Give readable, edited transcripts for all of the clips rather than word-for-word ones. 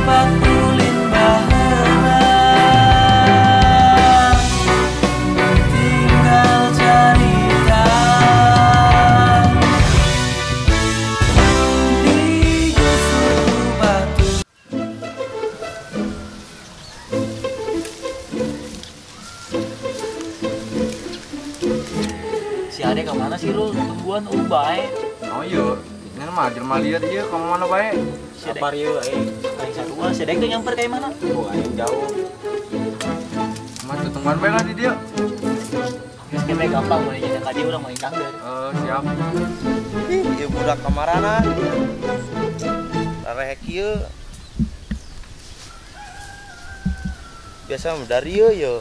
Tempat ulin baheula tinggal cerita digusur batu. Si Ade ke mana sih Rul? Tungguan bae. Oh iya, ini mah jelema lieur ieu ka mana bae? Sabar ieu aing sarua si Ade teh nyamper ka mana? Oh, aing jauh. Mah tungguan bae lah di dieu. Geus keme gampang mun jadi ka dieu urang main dangdeur. Siap. Ih, ieu budak kamarana. Rarehek ieu. Biasa mah dari ieu ye.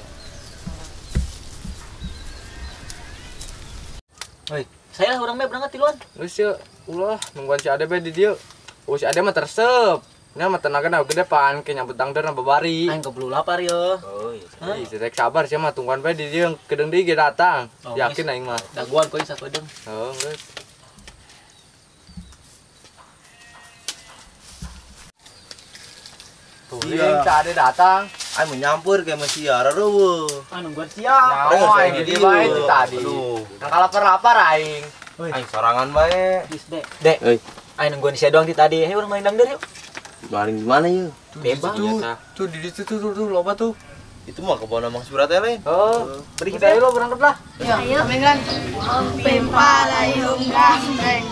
Hoi, saya lah orang mah berangkat tiluan. Geus yeuh, ulah nungguan si Ade bae di dieu. Oh, si Ade mah tersep. Nya mah tenagana gede pan ke nyambut dangdeur babari. Aing kebulu lapar ye. Oh iya. Ih, rek sabar sia mah tungguan bae di dieu kedeung deui ge datang. Oh, yakin aing mah. Daguan ku sakedeung. Oh, geus. Tuh, si Ade datang. Aing mau nyampur ke sia rareueuh. Ah nungguan sia. Nyawa aing di bae ti tadi. Nang kalapar-lapar aing. Aing sorangan bae. Geus, Dek. Dek. Aing nungguan sia doang ti tadi. Ayo urang main dangdeur yuk. Maling di mana yeuh? Bebas. Tuh di situ tuh loba tuh. Itu mah kebon Mang Surat lain. Oh, beri kita ayo lo berangkat lah. Ayo. Ayo. Pempalayung gambeng.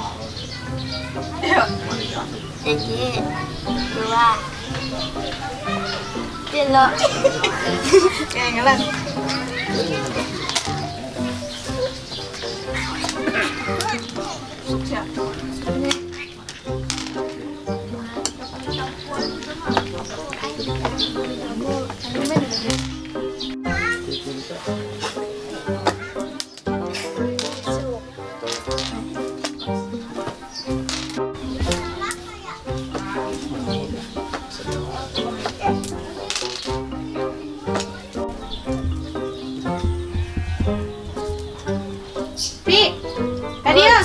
Yuk. 1, 2, 3. Kayak ngelan. Sukses. Pi, kadieu.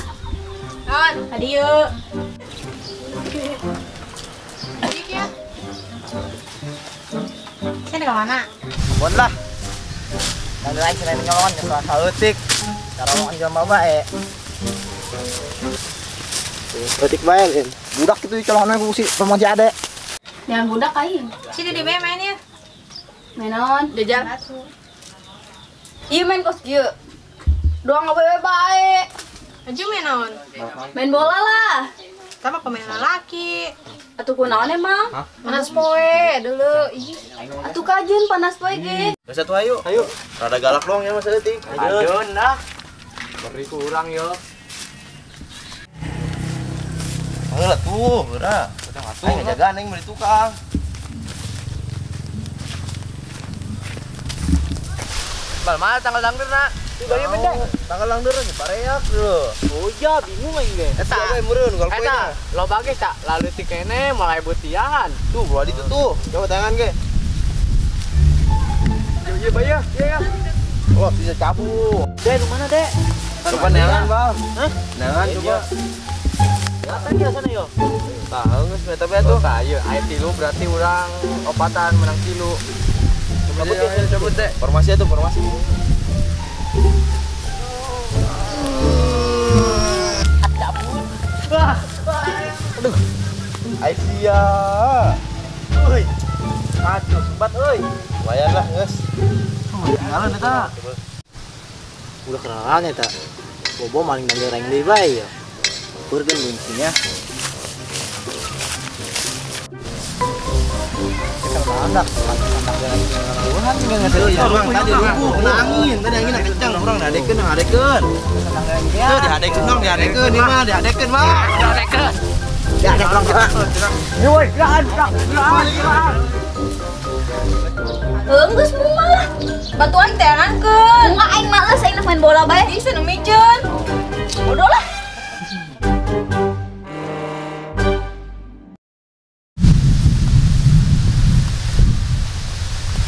Non, kadieu. Kadieu. Saya ke mana? Bon lah. Dan lain selain nyolongan ke salah saeutik. Cara omongan jelema bae. Eutik bae, Lin. Budak kitu dicolongan ku si pemon si Ade. Jangan budak aing. Sini di main ya. Main naon? Jajal. Ieu main kos kieu. Doang awewe bae. Aju main naon? Main bola lah. Sama pemain laki. Atuh kunaon emang? Panas poe dulu. Ih. Atuh kajeun panas poe ge. Geus atuh ayo. Ayo. Rada galak dong ya Mas Eutik. Ajeun lah. Beri kurang yo. Heula tuh, heula. Udah atuh. Aing ngajagaan aing meuli tukang. Bal mana tanggal dangdeur na? Tuh benda. Tanggal dangdeur nya pareak dulu. Oh iya, bingung aing ge. Eta we meureun kalau poe. Eta, loba ge tak lalu ti kene mulai butian. Tuh, bola ditu tuh. Coba tangan ge. Iya, bae ya. Iya ya. Wah, bisa cabut. Dek, lu mana, Dek? Coba neangan, Bang. Hah? Neangan coba. Datang ya sana yo. Tah, geus meta bae tuh. Tah, ieu aya tilu berarti urang opatan menang tilu. Cabut ya, cabut deh. Formasi itu, formasi. Cabut. Wah. Aduh. Aisyah. Euy. Aduh, sempat euy. Lumayan lah, geus. Ketinggalan eta. Udah kenalan eta. Bobo maling dangdeur aing deui bae ya. Kurkeun kuncinya. Tadi rubuh, kena angin, tadi angin kencang, kurang dihadekeun, dihadekeun. Tuh dihadekeun dong, dihadekeun ieu mah, dihadekeun mah. Dihadekeun. Dihadekeun Woi, gerak, gerak, gerak. Geus mung lah. Bantu aing teangankeun. Enggak aing males aing main bola bae. Ih, seneng miceun. Bodoh lah.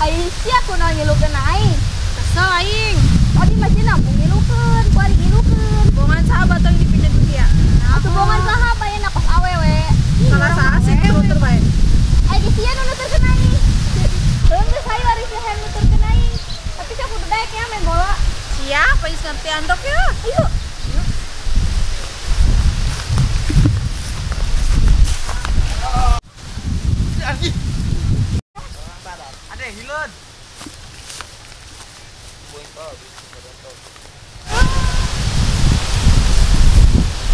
Aisyah kunaon ngilukeun aing? Kesel aing. Tadi masih nabung ngilukeun, ku ari ngilukeun. Bongan saha batang dipinjeun ku sia? Atuh bongan saha bae na kos awewe. Salah saha sih tutur bae. Aing Sia nu nuturkeun aing. Geus hayu ari sia hayang nuturkeun aing. Tapi sia kudu daek ya main bola. Siap, ayo ngerti andok ya. Ayo. Ada hileun.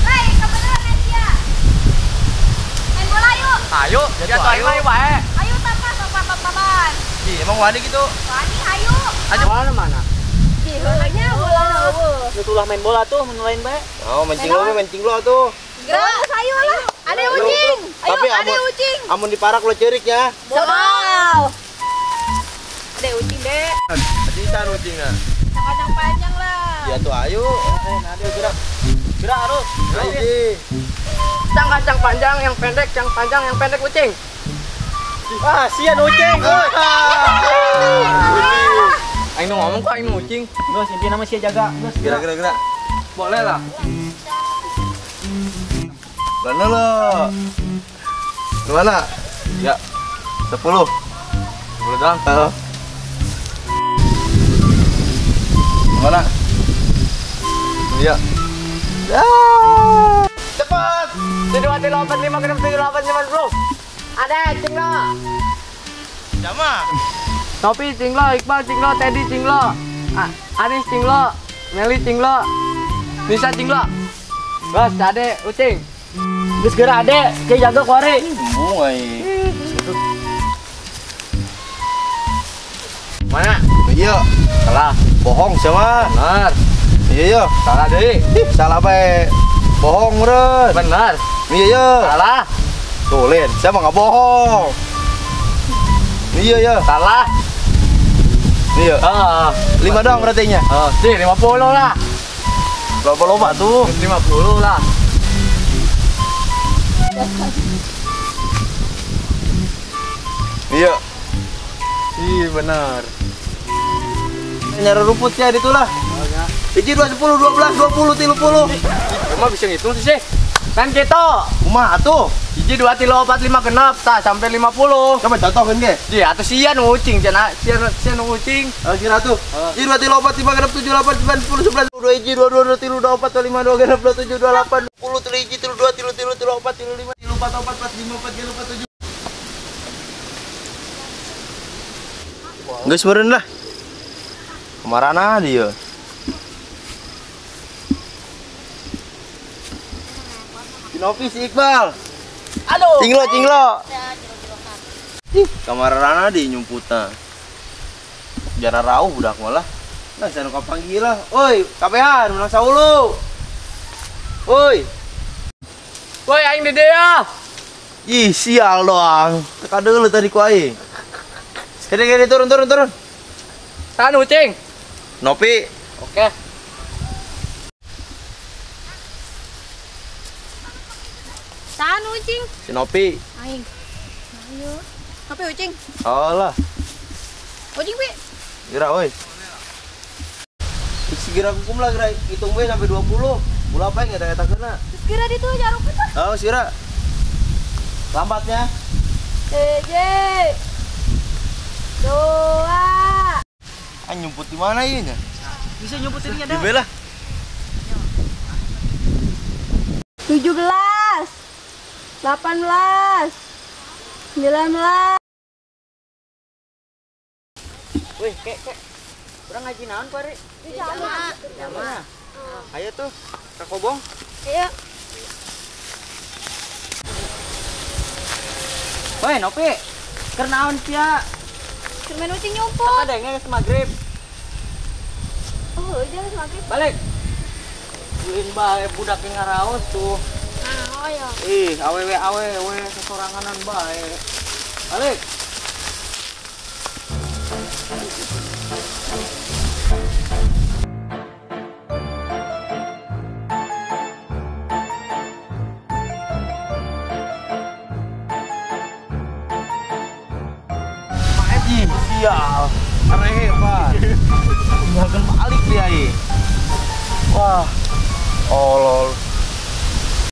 Hei, kebeneran sia. Main bola yuk. Ayo, ya tuh ayo wae. Ayo tapa sopan-sopan. Ih, emang wani gitu. Wani ayo. Ayo mana mana? Ih, bolanya bola eueuh. Nu tulah main bola tuh mun lain bae. Oh, mancing lo, mancing lo tuh. Gerak ayo lah. Ada ucing. Ayo, ada ucing. Amun diparak lo cerik ya. Wow. Ada ucing deh. Tadi kan ucingnya. Kacang panjang lah. Ya tuh ayo. Nah, ayo gerak. Gerak harus. Ayo. Kacang panjang yang pendek, yang panjang yang pendek ucing. Ah, sian ucing. Aing nu ngomong kok aing nu ucing. Geus intina mah sia jaga. Geus gerak gerak gerak. Boleh lah. Mana lo? Mana? Ya. 10. 10 doang. Halo. Mana? Iya. Ah. Cepat. 1 2 3 4 5 6 7 8 9 10. Ada cinglo. Jama. Topi cinglo, Iqbal cinglo, Teddy cinglo, Anis cinglo, Meli cinglo, Nisa cinglo. Bos, ade ucing. Geus geura ade, ke jaga ku ari. Embung ai. Mana? Iya. Salah. Bohong siapa? Benar. Iya iya. Salah deui. Ih, salah bae. Bohong meureun. Benar. Iya iya. Salah. Tuh, Lin, siapa nggak bohong? Iya iya. Salah. Iya. Heeh. 5 doang berarti nya. Heeh, sih 50 lah. Loba-loba tuh. 50 lah. Iya. Ih, benar. Nyari rumputnya itulah. 1, 2, 10, 12, 20, 30. Cuma bisa ngitung sih. Kan gitu. Kumaha atuh? 1, 2, 3, 4, 5 genep tah sampai 50. Coba contohkeun ge. Iya, atuh sian ucing cenah, sian sian ucing. Oh, kira tuh. 1, 2, 3, 4, 5 genep 7 8 9 10 11 2 1 2 2 3 2 4 5 2 genep 2 7 2 8 10 3 1 3 2 3 3 3 4 3 5 3 4 4 4 5 4 3 4 7. Geus meureun lah. Kemarana dia. Nopi si Iqbal. Aduh. Cinglo cinglo. Ih, kamarana di nyumputna. Jara rauh budak malah. Nah, saya nu kapanggil lah. Oi, kabehan menang saulu. Oi. Woi, aing di dieu. Ih, sial doang. Teka deuleu tadi ku aing. Kene kene turun turun turun. Tahan ucing. Nopi. Oke. Tahan ucing. Si Nopi. Aing. Ayo. Nopi ucing. Alah. Ucing, Pi. Gerak, woi. Segera hukum lah, gerak. Hitung we sampai 20. Bola apa yang eta-eta kena. Terus geura ditu jaruput lah. Oh, segera. Lambatnya. 1 2. Ah, nyumput di mana ieu nya? Bisa nyumput ini nya Di belah. 17 18 19. Wih, kek kek. Urang ngaji naon ku ari? Jama. Jama. Ayo tuh, ke kobong. Ayo. Woi, Nopi. Keur naon sia? Keur main ucing nyumput. Ada yang geus magrib. Oh, iya geus magrib. Balik. Ulin bae budak yang ngaraos tuh. Nah, oh ya. Ih, awewe awewe sesoranganan bae. Balik. Ih, sial. Rehepan. Tinggalkan balik dia, ih. Wah. Olol.